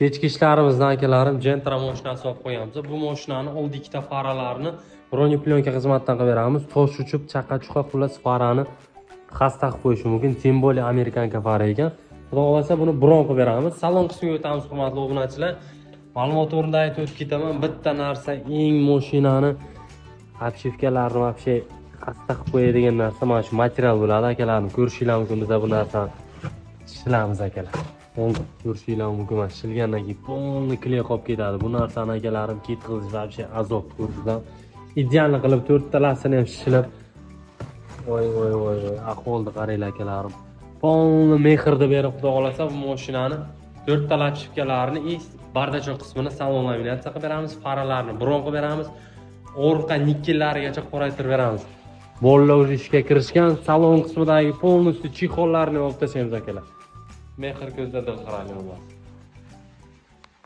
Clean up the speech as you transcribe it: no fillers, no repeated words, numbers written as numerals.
Kechki ishlarimizdan, akalarim, Gentra mashinasi olib qo'yamiz. Bu mashinani oldi ikkita faralarini бронеплёнка xizmatdan qilib beramiz. Tosh uchib, chaqa chuqa, xullas, farani xasta qilib qo'yishi mumkin. Тем более американка fara ekan. Xudo xohlasa, buni bron qilib beramiz. Salon qismiga o'tamiz, hurmatli obunachilar. Ma'lumot o'rnida aytib o'tib ketaman. Bitta narsa, eng mashinani обшивка larni вообще xasta qilib qo'yadigan narsa mana shu material bo'ladi, akalarim. Ko'rishinglar mumkin, biza bu narsani shilamiz, akalar. Ko'rishinglar mumkin, mana shilgandan keyin полный клей qolib ketadi. Bu narsani, akalarim, ketkazish вообще azob. Ko'rishdan идеально qilib to'rttalasini ham shilib, voy voy voy voy, ahvolni qaranglar, akalarim. Полный mehrni berib, xudo xohlasa, bu mashinani to'rttala обшивка larini и бардачок qismini salon ламинация qilib beramiz, faralarni bron qilib beramiz, orqa nikellarigacha qoraytirib beramiz. Bolalar уже ishga kirishgan, salon qismidagi полностью чехол larni olib tashlaymiz, akalar. Mehr ko'zda, dil xirali bo'lmasin.